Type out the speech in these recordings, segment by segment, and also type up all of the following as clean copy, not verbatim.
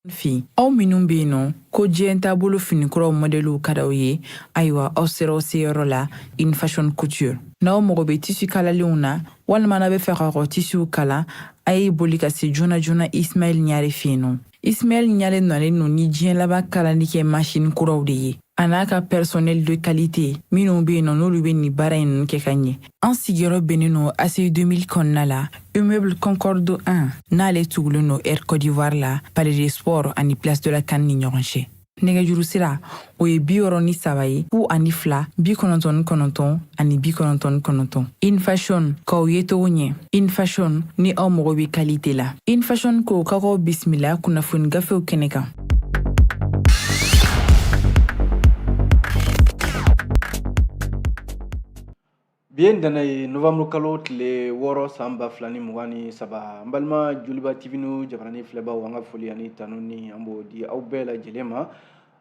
Fi aw minnu bɛ yen nɔ ko diɲɛ taabolo finikuraw mɔdɛliw ka d'aw ye, ayiwa, aw sera aw seyɔrɔ la, In Fashion Couture. N'aw mago bɛ tissu kalalenw na, walima n'aw bɛ fɛ k'aw ka tissuw kala, a ye boli ka se joona joona Ismaɛl Ɲare fɛ yen nɔ. Ismaɛl Ɲare nalen don ni diɲɛ laban kalali kɛ masini kuraw de ye, a n'a ka personnel de qualité minnu bɛ yen nɔ, n'olu bɛ nin baara in ninnu kɛ ka ɲɛ. An sigiyɔrɔ bɛnnen don ACI 2000 kɔnɔna la, immeuble Concorde 1, n'ale tugulen don Air Côte d'Ivoire la, Palais des Sports ani Place de la CAN ni ɲɔgɔn cɛ. Nɛgɛjuru sira, o ye 63 ye, 02 99 ani 99. In Fashion, k'aw ye cogo ɲɛ. In Fashion, ni aw mago bɛ qualité la. In Fashion ko k'aw bisimila kunnafoni gafew kɛnɛ kan. Bi ye ntɛnɛn ye, novembre kalo tile 6, san 2023. N balima Joliba TV News jabarani filɛbaw, an ka foli ani tanu ni an b'o di aw bɛɛ lajɛlen ma,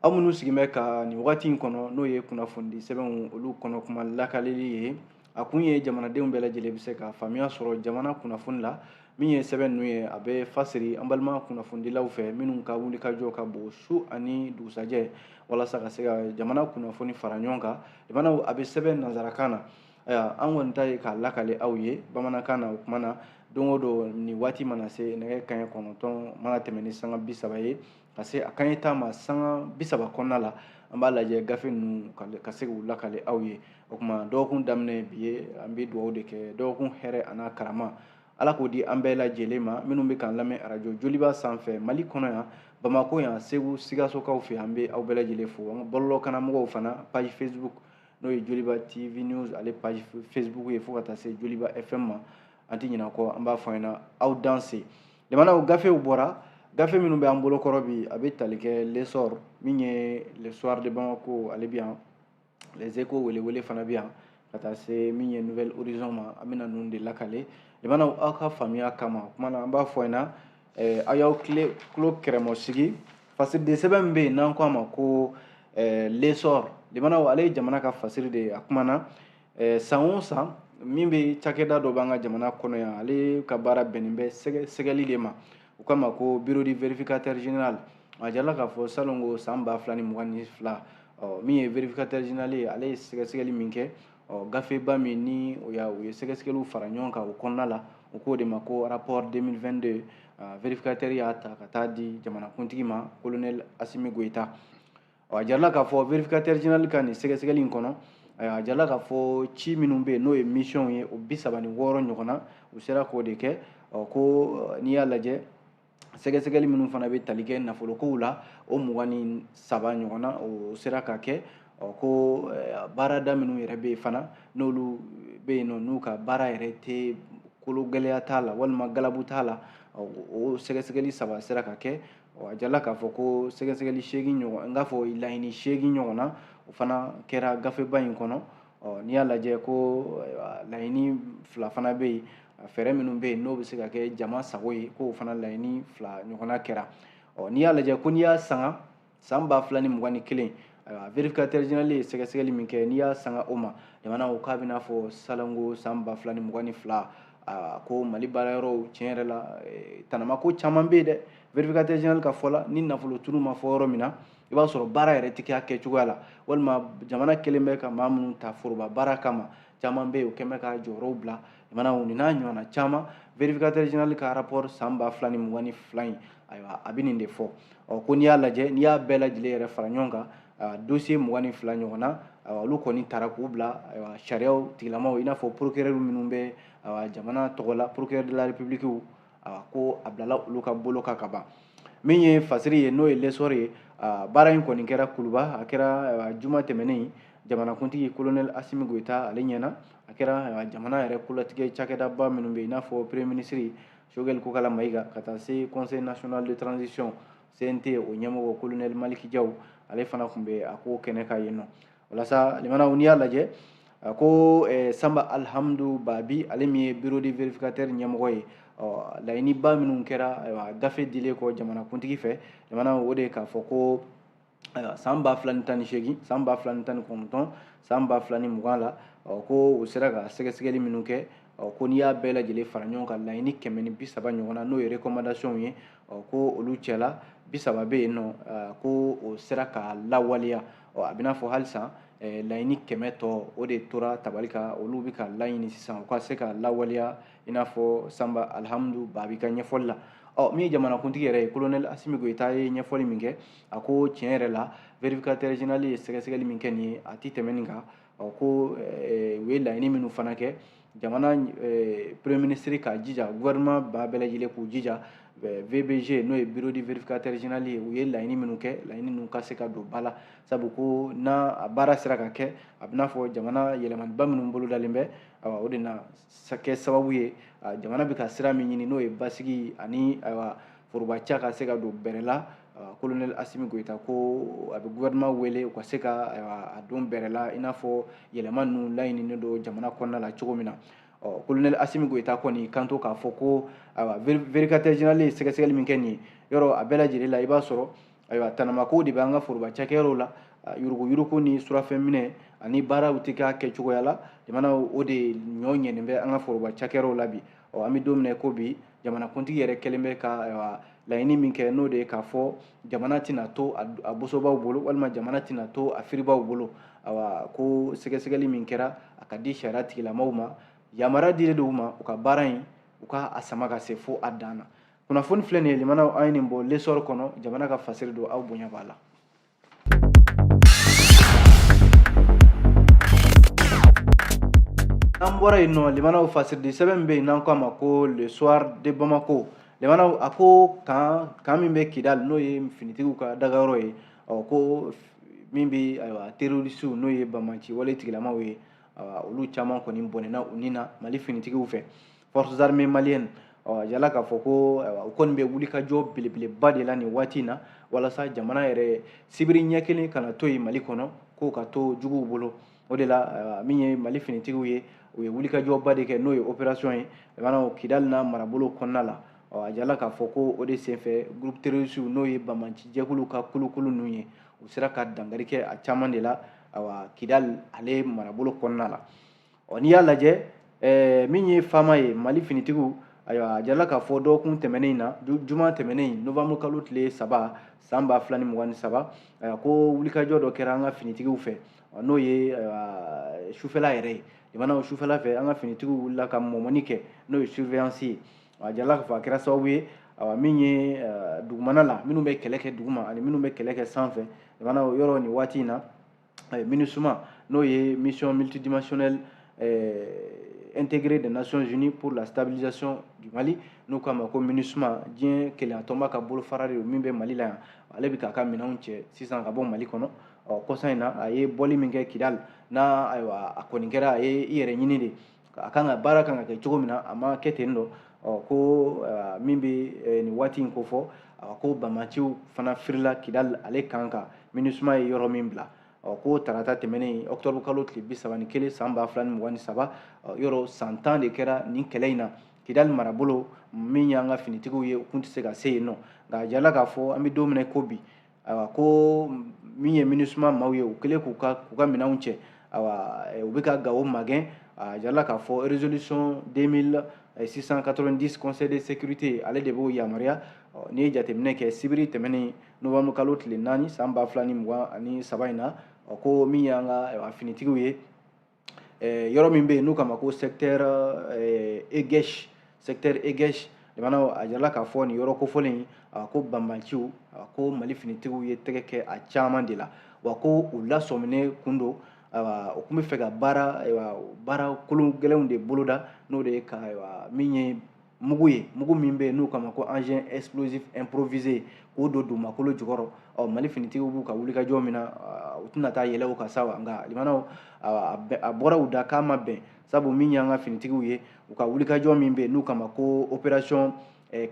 aw minnu sigilen bɛ ka nin wagati in kɔnɔ, n'o ye kunnafonidi sɛbɛnw olu kɔnɔ kuma lakaleli ye. A kun ye jamanadenw bɛɛ lajɛlen bɛ se ka faamuya sɔrɔ jamana kunnafoni la. Min ye sɛbɛn ninnu ye, a bɛ fasiri an balima kunnafonidilaw fɛ, minnu ka wulikajɔ ka bon su ani dugusajɛ walasa ka se ka jamana kunnafoni fara ɲɔgɔn kan. Jamanaw, a bɛ sɛbɛn nansarakan na. Ayiwa, an kɔni ta ye k'a lakale aw ye bamanankan na. O tuma na, don o don nin waati mana se, nɛgɛ kanɲɛ 9 mana tɛmɛ ni sanga 30 ye ka se a kanɲɛ 10 ma, sanga 30 kɔnɔna la, an b'a lajɛ gafe ninnu ka se k'u lakale aw ye. O tuma, dɔgɔkun daminɛ bi ye, an bɛ dugawu de kɛ, dɔgɔkun hɛrɛ a n'a karama, Ala k'o di an bɛɛ lajɛlen ma. Minnu bɛ k'an lamɛn arajo Joliba sanfɛ Mali kɔnɔ yan, Bamakɔ yan, Segu, Sikasokaw fɛ, an bɛ aw bɛɛ lajɛlen fo. An ka bɔlɔlɔkanamɔgɔw fana, page Facebook, n'o ye Joliba TV News ale page Facebook ye, fo ka taa se Joliba FM ma, an tɛ ɲinɛ kɔ, an b'a fɔ ɲɛna aw danse. Limanaw, gafew bɔra. Gafe minnu bɛ an bolo kɔrɔ bi, a bɛ tali kɛ L'Essor, min ye Le Soir de Bamako, ale bɛ yan, Les Échos, welewele fana bɛ yan, ka taa se min ye Nouvel Horizon ma. An bɛna ninnu de lakale, limanaw, aw ka faamuya kama. O tuma na, an b'a fɔ ɲɛna, aw y'aw tile tulo kɛrɛmɔ sigi. Fasiriden sɛbɛn min bɛ yen n'an ko a ma ko L'Essor, limanaw, ale ye jamana ka fasiri de ye. A kumana san o san, min bɛ cakɛda dɔ b'an ka jamana kɔnɔ yan, ale ka baara bɛnnen bɛ sɛgɛsɛgɛli de ma, u k'a ma ko bureau du vérificateur général. A jirala k'a fɔ salon ko san 2022, ɔ, min ye vérificateur général ye, ale ye sɛgɛsɛgɛli min kɛ, ɔ, gafeba min ni o y'a u ye sɛgɛsɛgɛliw fara ɲɔgɔn kan o kɔnɔna la, u k'o de ma ko rapport 2022. Vérificateur y'a ta ka taa di jamanakuntigi ma, colonel Assimi Goïta. Ɔ, a jirala k'a fɔ vérificateur général ka nin sɛgɛsɛgɛli in kɔnɔ, a jirala k'a fɔ ci minnu bɛ yen, n'o ye mission ye, o 36 ɲɔgɔn na, u sera k'o de kɛ. Ɔ, ko n'i y'a lajɛ, sɛgɛsɛgɛli minnu fana bɛ tali kɛ nafolokow la, o 23 ɲɔgɔn na, o sera ka kɛ. Ɔ, ko baarada minnu yɛrɛ bɛ yen fana, n'olu bɛ yen nɔ, n'u ka baara yɛrɛ tɛ kolo gɛlɛya t'a la walima galabu t'a la, o sɛgɛsɛgɛli 3 sera ka kɛ. Ɔ, a jirala k'a fɔ ko sɛgɛsɛgɛli 8 ɲɔgɔn, n k'a fɔ laɲini 8 ɲɔgɔn na, o fana kɛra gafeba in kɔnɔ. Ɔ, n'i y'a lajɛ ko laɲini 2 fana bɛ yen, fɛɛrɛ minnu bɛ yen n'o bɛ se ka kɛ jama sago ye, k'o fana laɲini 2 ɲɔgɔnna kɛra. Ɔ, n'i y'a lajɛ ko n'i y'a sanga san 2021, ayiwa, vérificateur général ye sɛgɛsɛgɛli min kɛ, n'i y'a sanga o ma, jamana o k'a bɛna fɔ salanko san 2022, ko Mali baara yɔrɔw, tiɲɛ yɛrɛ la, tanamako caman bɛ yen dɛ. Vérificateur général ka fɔ la, ni nafolo tunu ma fɔ yɔrɔ min na, i b'a sɔrɔ baara yɛrɛ tɛ kɛ a kɛcogoya la, walima jamana kelen bɛ ka maa minnu ta foroba baara kama, caman bɛ yen, o kɛn bɛ ka jɔyɔrɔw bila. Jamana nin n'a ɲɔgɔnna caman, vérificateur général ka rapport san 2022 in, ayiwa, a bɛ nin de fɔ. Ɔ, ko n'i y'a lajɛ, n'i y'a bɛɛ lajɛlen yɛrɛ fara ɲɔgɔn kan, dossier 22 ɲɔgɔn na, ayiwa, olu kɔni taara k'u bila, ayiwa, sariyaw tigilamaw, i n'a fɔ procureur minnu bɛ, ayiwa, jamana tɔgɔ la, procureur de la république, ayiwa, ko a bilala olu ka bolo kan ka ban. Min ye fasiri ye, n'o ye L'Essor ye, baara in kɔni kɛra Kuluba, a kɛra, ayiwa, juma tɛmɛnen, jamanakuntigi colonel Assimi Goïta ale ɲɛna. A kɛra, ayiwa, jamana yɛrɛ kolatigɛ cakɛdaba minnu bɛ yen, i n'a fɔ premier ministre Choguel Kokalla Maïga, ka taa se conseil national de transition CNT o ɲɛmɔgɔ colonel Malick Diaw, ale fana tun bɛ a ko kɛnɛ kan yen nɔ. Walasa limanaw, n'i y'a lajɛ a ko, Samba Alhamdu Babi, ale min ye bureau de vérificateur ɲɛmɔgɔ ye, ɔ, laɲiniba minnu kɛra, ayiwa, gafe dilen kɔ jamanakuntigi fɛ, jamana o de ye k'a fɔ ko, ayiwa, san 2018, san 2019, san 2020 la, ɔ, ko u sera ka sɛgɛsɛgɛli minnu kɛ, ɔ, ko n'i y'a bɛɛ lajɛlen fara ɲɔgɔn kan, laɲini 130 ɲɔgɔn na, n'o ye recommandation ye, Ɔ, ko olu cɛla 30 bɛ yen nɔ, ko o sera ka lawaleya. Ɔ, a bɛ n'a fɔ halisa laɲini 100 tɔ o de tora tabali kan, olu bɛ ka laɲini sisan u ka se ka lawaleya, i n'a fɔ Sanba Alihamudu Babi ka ɲɛfɔli la. Ɔ, min ye jamanakuntigi yɛrɛ ye, colonel Assimi Goïta ye ɲɛfɔli min kɛ, a ko tiɲɛ yɛrɛ la vérificateur général ye sɛgɛsɛgɛli min kɛ nin ye, a ti tɛmɛ nin kan. Ɔ, ko u ye laɲini minnu fana kɛ, jamana premier ministre k'a jija, gouvernement ba bɛɛ lajɛlen k'u jija, VBG n'o ye bureau du vérificateur général ye, u ye laɲini minnu kɛ, laɲini ninnu ka se ka don ba la, sabu ko n'a a baara sera ka kɛ, a bɛ n'a fɔ jamana yɛlɛmaniba minnu bolodalen bɛ, ayiwa, o de na kɛ sababu ye jamana bɛ ka sira min ɲini, n'o ye basigi ani ayiwa forobaca ka se ka don bɛrɛ la. Colonel Assimi Goïta ko a bɛ gouvernement wele u ka se ka ayiwa a don bɛrɛ la, i n'a fɔ yɛlɛma ninnu laɲininen don jamana kɔnɔna la cogo min na. Ɔ, colonel Assimi Goïta kɔni kanto k'a fɔ ko ayiwa vérificateur général ye sɛgɛsɛgɛli min kɛ nin ye, yɔrɔ a bɛɛ lajɛlen la, i b'a sɔrɔ ayiwa tanamako de bɛ an ka foroba cakɛyɔrɔw la, yuruguyurugu ni surafɛn minɛ ani baaraw tɛ k'a kɛcogoya la, jamana o de ɲɔ ɲɛnen bɛ an ka foroba cakɛyɔrɔw la bi. Ɔ, an bɛ don min na i ko bi, jamanakuntigi yɛrɛ kɛlen bɛ ka ayiwa laɲini min kɛ, n'o de ye k'a fɔ jamana tɛna to a bosobaw bolo, walima jamana tɛna to a firibaw bolo. Ayiwa, ko sɛgɛsɛgɛli min kɛra, a ka di sariya tigilamɔgɔw ma, yamaruya dilen don u ma u ka baara in u ka a sama ka se fo a dan na. Kunnafoni filɛ nin ye, limanaw, an ye nin bɔ L'Essor kɔnɔ, jamana ka fasiri don, aw bonya b'a la. An bɔra yen nɔ, limanaw, fasiridi sɛbɛn min bɛ yen n'an ko a ma ko Le Soir de Bamako, limanaw, a ko camp min bɛ Kidal, n'o ye finitigiw ka dagayɔrɔ ye, ɔ, ko min bɛ ayiwa terrorisiw, n'o ye banbanci wale tigilamaw ye, olu caman kɔni bɔnɛna u ni na Mali finitigiw fɛ, forces armées maliennes. Ɔ, yala k'a fɔ ko u kɔni bɛ wulikajɔ belebeleba de la nin waati in na, walasa jamana yɛrɛ sibiri ɲɛ kelen kana to yen Mali kɔnɔ, k'o ka to juguw bolo. O de la min ye Mali finitigiw ye, u ye wulikajɔba de kɛ, n'o ye opération ye maanaam Kidal n'a marabolo kɔnɔna la. Ɔ, a jala k'a fɔ ko o de senfɛ groupe terroriste, n'o ye banbanci jɛkulu ka kulukulu ninnu ye, u sera ka dankari kɛ a caman de la, ayiwa, Kidal ale marabolo kɔnɔna la. Ɔ, n'i y'a lajɛ, min ye faama ye Mali finitigiw, ayiwa, a jala k'a fɔ dɔgɔkun tɛmɛnen in na, juma tɛmɛnen, novembre kalo tile 3 san 2023, ayiwa, ko wulikajɔ dɔ kɛra an ka finitigiw fɛ, n'o ye ayiwa sufɛla yɛrɛ ye. Jamana sufɛla fɛ, an ka finitigiw wulila ka mɔmɔni kɛ, n'o ye surveillance ye. A jala k'a fɔ a kɛra sababu ye, ayiwa, min ye dugumana la, minnu bɛ kɛlɛ kɛ duguma ani minnu bɛ kɛlɛ kɛ sanfɛ, jamana yɔrɔ nin waati in na, MINUSMA, n'o ye mission multidimensionnelle intégrée des Nations Unies pour la stabilisation du Mali, n'u k'a ma ko MINUSMA, diɲɛ kelenya tɔnba ka bolofara de don min bɛ Mali la yan, ale bɛ k'a ka minɛnw cɛ sisan ka bɔ Mali kɔnɔ. Ɔ, kɔsa in na, a ye bɔli min kɛ Kidal n'a, ayiwa, a kɔni kɛra a ye i yɛrɛ ɲini de, a kan ka baara kan ka kɛ cogo min na, a ma kɛ ten dɔ. Ɔ, ko min bɛ nin waati in kofɔ, ko banbanciw fana firila Kidal ale kan kan MINUSMA ye yɔrɔ min bila. Ɔ, ko tarata tɛmɛnen, octobre kalo tile 31 san 2023, yɔrɔ san 10 de kɛra nin kɛlɛ in na Kidal marabolo, min y'an ka finitigiw ye, u kun tɛ se ka se yen nɔ. Nka a jala k'a fɔ an bɛ don min na ko bi, ayiwa, ko min ye MINUSMA maaw ye, u kɛlen k'u ka minɛnw cɛ, ayiwa, u bɛ ka Gawo magɛn. A jala k'a fɔ résolution 2690 conseil de sécurité, ale de b'o yamaruya. N'i ye jateminɛ kɛ, sibiri tɛmɛnen, novembre kalo tile 4 san 2023 in na, ko min y'an ka finitigiw ye, yɔrɔ min bɛ yen n'u k'a ma ko secteur Egesh, secteur Egesh, jamana, a jala k'a fɔ nin yɔrɔ kofɔlen in, ko banbanciw, ko Mali finitigiw ye tɛgɛ kɛ a caman de la, wa ko u lasɔminen kun don, ayiwa, u kun bɛ fɛ ka baara, ayiwa, baara kolon gɛlɛnw de boloda, n'o de ye ka, ayiwa, min ye mugu ye, mugu min bɛ yen n'u k'a ma ko engin explosif improvisé, k'o don dugumakolo jukɔrɔ. Ɔ, Mali finitigiw b'u ka wulikajɔ min na, u tɛna taa yɛlɛ o kan sa wa, nka limanaw, a bɔra u da k'a ma bɛn, sabu min y'an ka finitigiw ye, u ka wulikajɔ min bɛ yen n'u k'a ma ko opération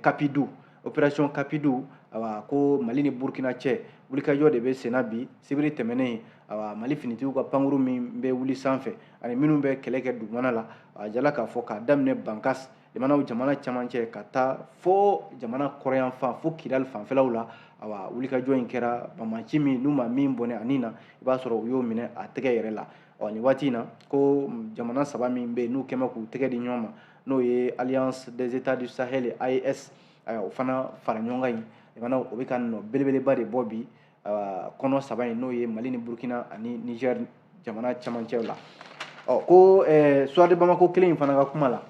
Kapidou, opération Kapidou, ayiwa, ko Mali ni Burkina cɛ wulikajɔ de bɛ senna bi. Sibiri tɛmɛnen, ayiwa, Mali finitigiw ka pankuru min bɛ wuli sanfɛ ani minnu bɛ kɛlɛ kɛ dugumana la, a jala k'a fɔ k'a daminɛ Bankas, jamanaw jamana camancɛ, ka taa fo jamana kɔrɔyanfan, fo Kidali fanfɛlaw la, ayiwa, wulikajɔ in kɛra. Banbanci min n'u ma min bɔnɛ ani na, i b'a sɔrɔ u y'o minɛ a tɛgɛ yɛrɛ la. Ɔ, nin waati in na, ko jamana saba min bɛ yen n'u kɛmɛ k'u tɛgɛ di ɲɔgɔn ma, n'o ye Alliance des États du Sahel, AES, Ayiwa, o fana fara ɲɔgɔn kan yen, o bɛ ka nɔ belebeleba de bɔ bi kɔnɔ saba in, n'o ye Mali ni Burukina ani Niger jamana camancɛw la. Ɔ, ko Soir de Bamako kelen in fana ka kuma la,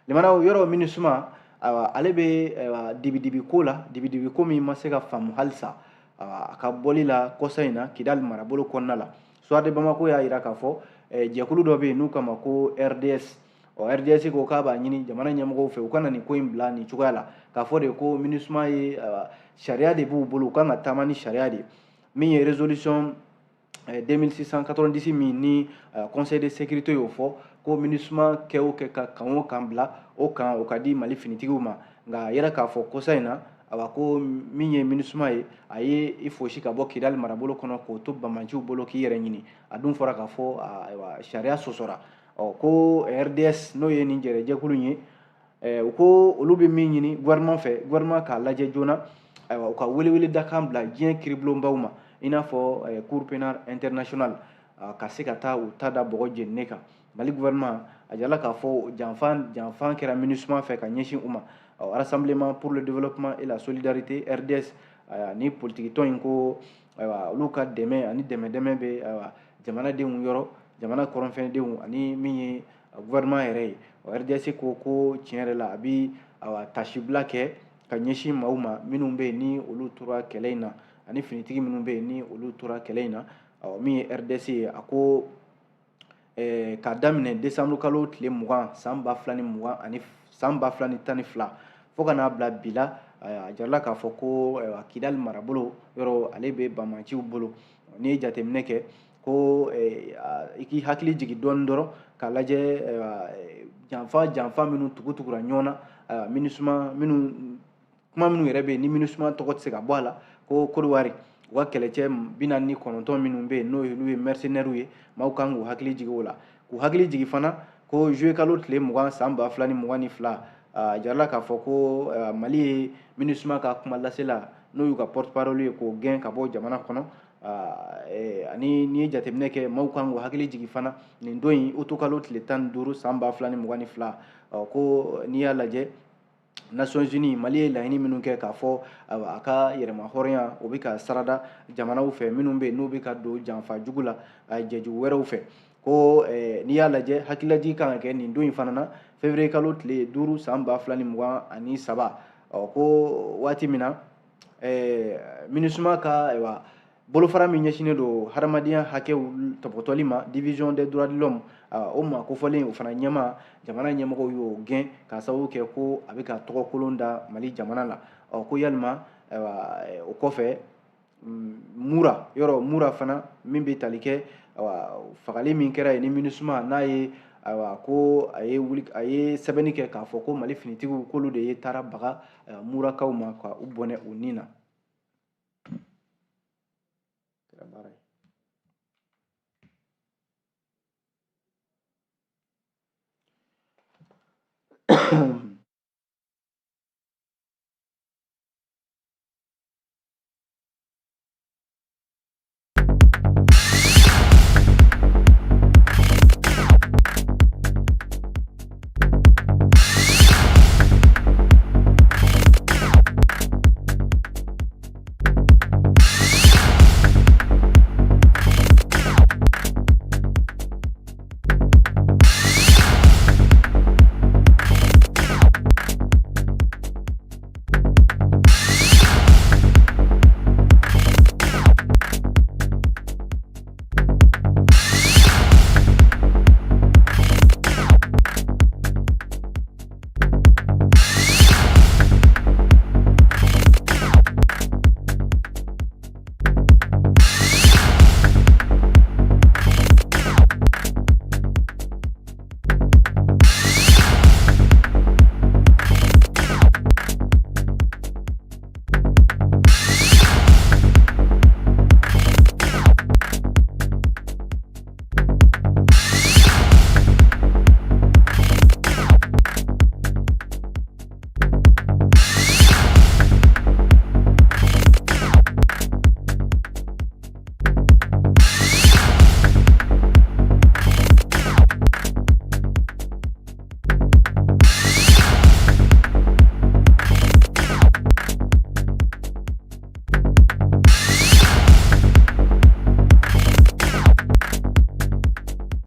limanaw, yɔrɔ MINUSMA, ayiwa, ale bɛ dibidibi ko la, dibidibi ko min ma se ka faamu halisa a ka bɔli la kɔsa in na Kidali marabolo kɔnɔna la. Soir de Bamako y'a jira k'a fɔ jɛkulu dɔ bɛ yen n'u kama ko RDS. Ɔ, RDS ko k'a b'a ɲini jamana ɲɛmɔgɔw fɛ, u ka na nin ko in bila nin cogoya la, k'a fɔ de ko MINUSMA ye sariya de b'u bolo, u kan ka taama ni sariya de min ye résolution 2690 min ni Conseil de sécurité y'o fɔ, ko MINUSMA kɛ o kɛ ka kan o kan bila o kan, o ka di Mali finitigiw ma. Nka a yɛrɛ k'a fɔ kɔsa in na, awa, ko min ye MINUSMA ye, a ye i fosi ka bɔ Kidali marabolo kɔnɔ k'o to bamanciw bolo k'i yɛrɛ ɲini. A dun fɔra k'a fɔ, ayiwa, sariya sɔsɔra. Ɔ, ko RDS, n'o ye nin jɛrɛjɛkulu ye, u ko olu bɛ min ɲini gouvernement fɛ, gouvernement k'a lajɛ joona, ayiwa, u ka welewele dakan bila diɲɛ kiiribulonbaw ma, i n'a fɔ Cour pénale internationale, ka se ka taa u ta da bɔgɔ jeninen kan. Mali gouvernement a jirala k'a fɔ janfan janfan kɛra MINUSMA fɛ ka ɲɛsin u ma. Rassemblement pour le développement et la solidarité, RDS, ni politiki tɔn in ko, ayiwa, olu ka dɛmɛ ani dɛmɛ dɛmɛ bɛ, ayiwa, jamanadenw yɔrɔ, jamana kɔrɔnfɛndenw ani min ye gouvernement yɛrɛ ye. RDS ko ko tiɲɛ yɛrɛ la, a bi, ayiwa, tasibila kɛ ka ɲɛsin maaw ma minnu bɛ yen ni olu tora kɛlɛ in na, ani finitigi minnu bɛ yen ni olu tora kɛlɛ in na. Min ye RDS ye, a ko k'a daminɛ décembre kalo tile 20 san 2020 ani san 2012 fo ka n'a bila bi la, a jirala k'a fɔ ko Kidali marabolo yɔrɔ, ale bɛ bamanciw bolo. N'i ye jateminɛ kɛ ko i k'i hakili jigin dɔɔnin dɔrɔn k'a lajɛ, janfa janfa minnu tugu tugura ɲɔgɔn na, MINUSMA minnu, kuma minnu yɛrɛ bɛ yen ni MINUSMA tɔgɔ tɛ se ka bɔ a la, ko Kodowari u ka kɛlɛcɛ 49 minnu bɛ yen, n'o ye mercenaires ye, maaw kan k'u hakili jigin o la, k'u hakili jigin fana ko juillet kalo tile 20 san 2022, a jirala k'a fɔ ko Mali ye MINUSMA ka kuma lasela, n'o y'u ka porte parole ye, k'o gɛn ka bɔ jamana kɔnɔ. Ani n'i ye jateminɛ kɛ, maaw kan k'u hakili jigin fana nin don in, août kalo tile 15 san 2022, ko n'i y'a lajɛ Nations Unies, Mali ye laɲini minnu kɛ k'a fɔ a ka yɛrɛma hɔrɔnya, o bɛ ka sarada jamanaw fɛ minnu bɛ yen n'u bɛ ka don janfa jugu la jɛjugu wɛrɛw fɛ. Ko n'i y'a lajɛ, hakililajigin kan ka kɛ nin don in fana na, février kalo tile 5 san 2023, ko waati min na MINUSMA ka, ayiwa, bolofara min ɲɛsinnen don hadamadenya hakɛw tɔpɔtɔli ma, Division des droits de l'homme, o maa kofɔlen, o fana ɲɛma, jamana ɲɛmɔgɔw y'o gɛn k'a sababu kɛ ko a bɛ ka tɔgɔ kolon da Mali jamana la. Ɔ, ko yalima, ayiwa, o kɔfɛ Mura yɔrɔ, Mura fana min bɛ tali kɛ, ayiwa, fagali min kɛra yen ni MINUSMA n'a ye, ayiwa, ko a ye wuli, a ye sɛbɛnni kɛ k'a fɔ ko Mali finitigiw k'olu de ye taara baga Murakaw ma ka u bɔnɛ u ni na. Kɛra baara ye.